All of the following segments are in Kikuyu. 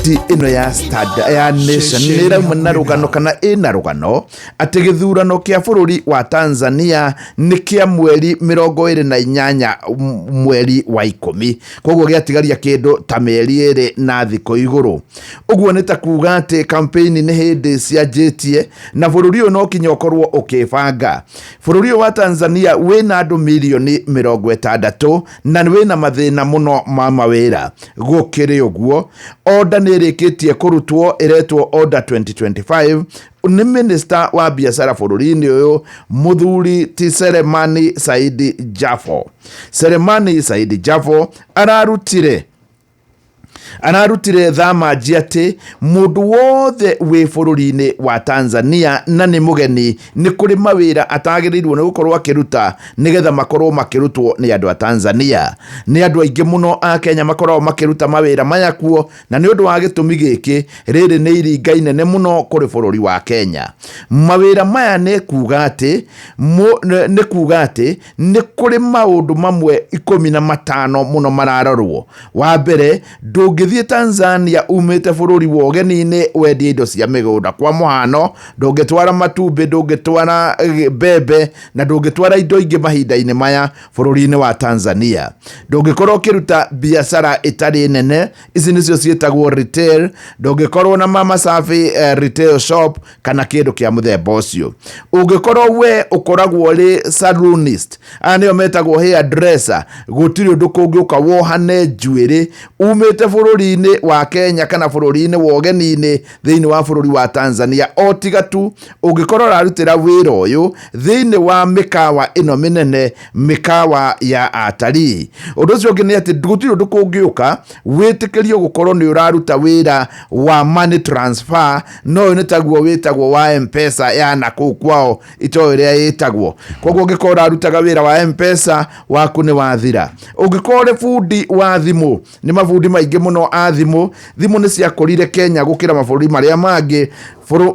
Ĩno ya Standard, ya Nation nĩ ĩrauma na rũgano kana ĩna rũgano atĩ gĩthurano kĩa bũrũri wa Tanzania nĩ kĩa mweri 28 mweri wa 10, koguo gĩatigaria kĩndũ ta mĩeri 2 na thikũ igũrũ. Ũguo nĩ ta kuga atĩ campaign nĩ hĩndĩ cianjĩtie na bũrũri ũyũ no kinya ũkorwo ũkĩbanga. Bũrũri ũyũ wa Tanzania wĩna andũ mirioni 60 na wĩna mathĩna mũno ma mawĩra. Gũkĩrĩ ũguo, order nĩ ĩrĩkĩtie kũrutwo, ĩretwo Order 2025 nĩ minista wa biacara bũrũri-inĩ ũyũ, mũthuri ti Selemani Saidi Jafo. Selemani Saidi Jafo ararutire thamanji atĩ mũndũ wothe wĩ bũrũri-inĩ wa Tanzania na nĩ mũgeni, nĩ kũrĩ mawĩra atagĩrĩirwo nĩ gũkorwo akĩruta nĩgetha makorwo makĩrutwo nĩ andũ a Tanzania. Nĩ andũ aingĩ mũno a Kenya makoragwo makĩruta mawĩra maya kuo, na nĩ ũndũ wa gĩtũmi gĩkĩ, rĩrĩ nĩ iringa inene mũno kũrĩ bũrũri wa Kenya. Mawĩra maya nĩ kuga atĩ nĩ kuga atĩ nĩ kũrĩ maũndũ mamwe 15 mũno mararorwo. Wa mbere, ndũngĩthiĩ Tanzania umĩte bũrũri wa ũgeni-inĩ wendie indo cia mĩgũnda. Kwa mũhano, ndũngĩtwara matumbĩ, ndũngĩtwara mbembe na ndũngĩtwara indo ingĩ mahinda-inĩ maya bũrũri-inĩ wa Tanzania. Ndũngĩkorwo ũkĩruta biacara ĩtarĩ nene, ici nĩcio ciĩtagwo retail. Ndũngĩkorwo na Mama Safi retail shop kana kĩndũ kĩa mũthemba ũcio. Ũngĩkorwo we ũkoragwo ũrĩ salonist, aya nĩo metagwo hair dresser, gũtirĩ ũndũ kũngĩũka wohane njuĩrĩ umĩte bũrũri-inĩ wa Kenya kana bũrũri-inĩ wa ũgeni-inĩ thĩinĩ wa bũrũri wa Tanzania, o tiga tu ũngĩkorwo ũrarutĩra wĩra ũyũ thĩinĩ wa mĩkawa ĩno mĩnene, mĩkawa ya atarii. Ũndũ ũcio ũngĩ nĩ atĩ gũtirĩ ũndũ kũngĩũka wĩtĩkĩrio gũkorwo nĩ ũraruta wĩra wa money transfer, no ũyũ nĩ taguo wĩtagwo wa M-Pesa ya nakũu kwao, itoĩ ũrĩa ĩtagwo. Koguo ũngĩkorwo ũrarutaga wĩra wa M-Pesa, waku nĩ wathira. Ũngĩkorwo ũrĩ bundi wa thimũ, nĩ mabundi maingĩ mũno a thimũ, thimũ nĩ ciakũrire Kenya gũkĩra mabũrũri marĩa mangĩ.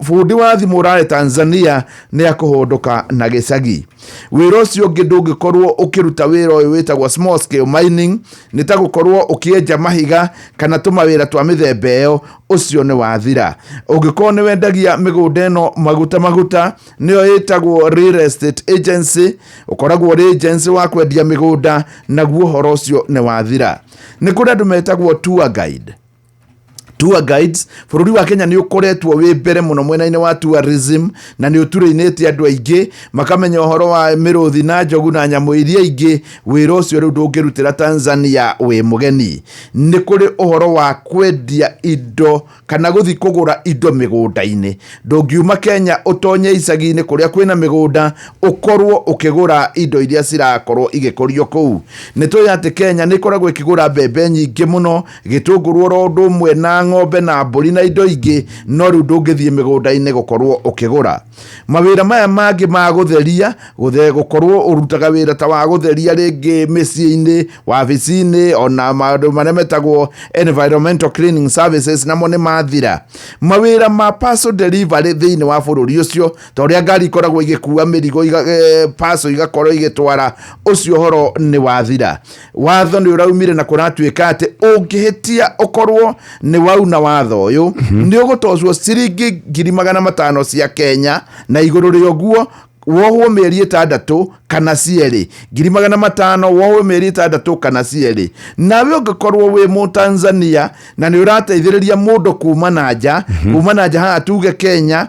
Bundi wa thimũ ũrarĩ Tanzania nĩ akũhũndũka na gĩcagi. Wĩra ũcio ũngĩ, ndũngĩkorwo ũkĩruta wĩra ũyũ wĩtagwo small scale mining, nĩ ta gũkorwo ũkĩenja mahiga kana tũmawĩra twa mĩthemba ĩyo, ũcio nĩ wathira. Ũngĩkorwo nĩ wendagia mĩgũnda ĩno maguta maguta, nĩyo ĩtagwo real estate agency, ũkoragwo ũrĩ agency wa kwendia mĩgũnda, naguo ũhoro ũcio nĩ wathira. Nĩ kũrĩ andũ metagwo tour guide, tour guides. Bũrũri wa Kenya nĩ ũkoretwo wĩ mbere mũno mwena-inĩ wa tourism na nĩ ũturĩinĩte andũ aingĩ makamenya ũhoro wa mĩrũthi na njogu na nyamũ iria ingĩ. Wĩra ũcio rĩu ndũngĩrutĩra Tanzania wĩ mũgeni. Nĩ kũrĩ ũhoro wa kwendia indo kana gũthiĩ kũgũra indo mĩgũnda-inĩ. Ndũngiuma Kenya ũtonye icagi-inĩ kũrĩa kwĩna mĩgũnda ũkorwo ũkĩgũra indo iria cirakorwo igĩkũrio kũu. Nĩ tũĩ atĩ Kenya nĩ ĩkoragwo ĩkĩgũra mbembe nyingĩ mũno, gĩtũngũrũ oro ũndũ ũmwe, na ng'ombe na mbũri na indo ingĩ, no rĩu ndũngĩthiĩ mĩgũnda-inĩ gũkorwo ũkĩgũra. Mawĩra maya mangĩ ma gũtheria, gũkorwo ũrutaga wĩra ta wa gũtheria rĩngĩ mĩciĩ-inĩ, wabici-inĩ, ona maũndũ marĩa metagwo environmental cleaning services, namo nĩ mathira. Mawĩra ma parcel delivery thĩinĩ wa bũrũri ũcio, ta ũrĩa ngari ikoragwo igĩkua mĩrigo parcel igakorwo igĩtwara, ũcio ũhoro nĩ wathira. Watho nĩ ũraumire na kũratuĩka atĩ ũngĩhĩtia ũkorwo nĩ wauna watho ũyũ, nĩ ũgũtocwo ciringi 500,000 cia Kenya, na igũrũ rĩa ũguo wohwo mĩeri 6 kana cierĩ. 500,000, wohwo mĩeri 6 kana cierĩ. Nawe ũngĩkorwo wĩ Mũtanzania na nĩ ũrateithĩrĩria mũndũ kuma na nja, kuma na nja haha tuge Kenya,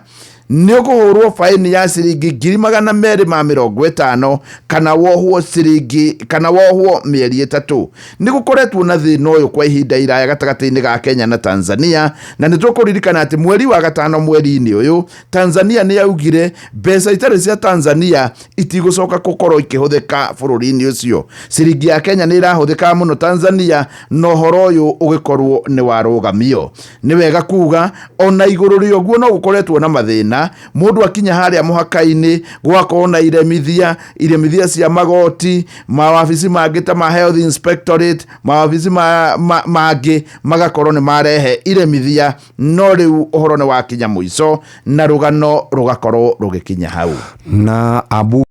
nĩ ũkũhũrwo baini ya ciringi 250,000 kana wohwo ciringi kana wohwo mĩeri 3. Nĩ gũkoretwo na thĩna ũyũ kwa ihinda iraya gatagatĩ-inĩ ga Kenya na Tanzania, na nĩ tũkũririkana atĩ mweri wa gatano mweri-inĩ ũyũ, Tanzania nĩ yaugire mbeca itarĩ cia Tanzania itigũcoka gũkorwo ikĩhũthĩka bũrũri-inĩ ũcio. Ciringi ya Kenya nĩ ĩrahũthĩka mũno Tanzania, na ũhoro ũyũ ũgĩkorwo nĩ warũgamio. Nĩ wega kuga ona igũrũ rĩa ũguo no gũkoretwo na mathĩna. Mũndũ akinya harĩa mũhaka-inĩ gũgakorwo na iremithia, iremithia cia magoti, mawabici mangĩ ta ma health inspectorate, mawabici mangĩ magakorwo nĩ marehe iremithia, no rĩu ũhoro nĩ wakinya mũico na rũgano rũgakorwo rũgĩkinya hau. Na abu.